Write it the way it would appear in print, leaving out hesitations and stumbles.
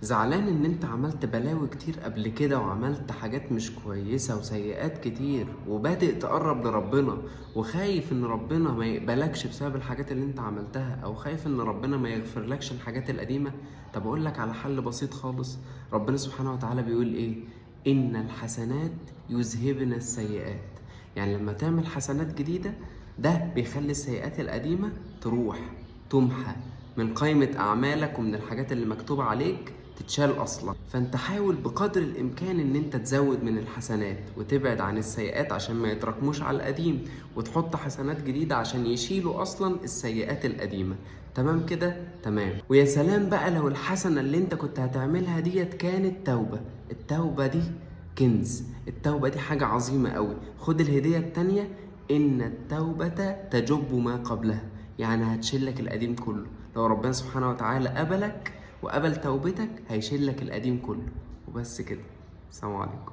زعلان ان انت عملت بلاوي كتير قبل كده وعملت حاجات مش كويسة وسيئات كتير، وبادئ تقرب لربنا وخايف ان ربنا ما يقبلكش بسبب الحاجات اللي انت عملتها، او خايف ان ربنا ما يغفرلكش الحاجات القديمة. طب اقول لك على حل بسيط خالص. ربنا سبحانه وتعالى بيقول ايه؟ ان الحسنات يذهبن السيئات. يعني لما تعمل حسنات جديدة ده بيخلي السيئات القديمة تروح تمحى من قائمة أعمالك ومن الحاجات اللي مكتوبة عليك تتشال أصلا. فأنت حاول بقدر الإمكان إن أنت تزود من الحسنات وتبعد عن السيئات عشان ما يتراكموش على القديم، وتحط حسنات جديدة عشان يشيلوا أصلا السيئات القديمة. تمام كده؟ تمام. ويا سلام بقى لو الحسنة اللي أنت كنت هتعملها ديت كانت توبة. التوبة دي كنز، التوبة دي حاجة عظيمة قوي. خد الهدية التانية، إن التوبة تجب ما قبلها، يعني هتشيلك القديم كله. لو ربنا سبحانه وتعالى قبلك وقبل توبتك هيشيلك القديم كله. وبس كده. السلام عليكم.